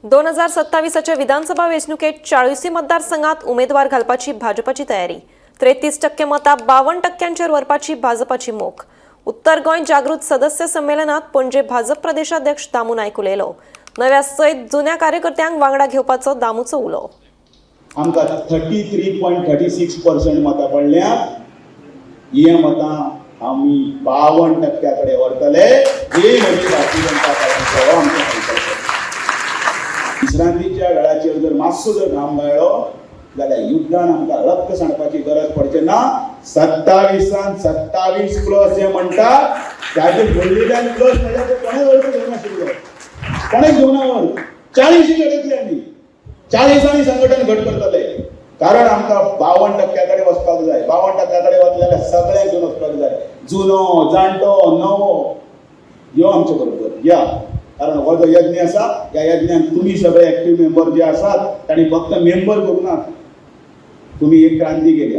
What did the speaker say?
2027च्या विधानसभा वेंचणुकेत 40 मतदारसंघात उमेदवार घालपाची भाजपाची तयारी. 33% मतां 52 टक्क्यांचेर व्हरपाची भाजपाची मोख. उत्तर गोंय जागृत सदस्य संमेलनात पणजे भाजप प्रदेशाध्यक्ष दामू नायक उलयलो. नव्या सयत जुन्या कार्यकर्त्यांक वांगडा घेवपाचो दामूचो उलो. आमकां 33.36% मतां पडल्या. ही मतां आमी 52 टक्क्या कडेन व्हरतले. ही म्हजी भारतीय जनता पार्टीचो हो आमचो संकल्प. विश्रांतीच्या वेळाचेर जर मातसो जर घाम गाळ्ळो जाल्यार युद्धान आमकां रक्त सांडपाची गरज पडचें ना. 27न 27 प्लस जे म्हणटात, ताजे फुडल्यान प्लस म्हणल्यार कोणेच अर्थ घेवनाशिल्लो, कोणेच घेवना अर्थ. 40 घडयतले आमी, 40 संघटन घट करतले, कारण आमकां 52 टक्क्या कडेन वचपाक जाय. 52 टक्क्या कडेन वतले जाल्यार सगळ्यांक घेवन वचपाक जाय. जुनो, जाणटो, नवो, यो आमचे बरोबर या. कारण हो जो यज्ञ आसा, ह्या यज्ञान तुमी सगळे एक्टीव मेंबर जे आसात, तांणी फक्त मेंबर करूं नात, तुमी एक क्रांती केल्या.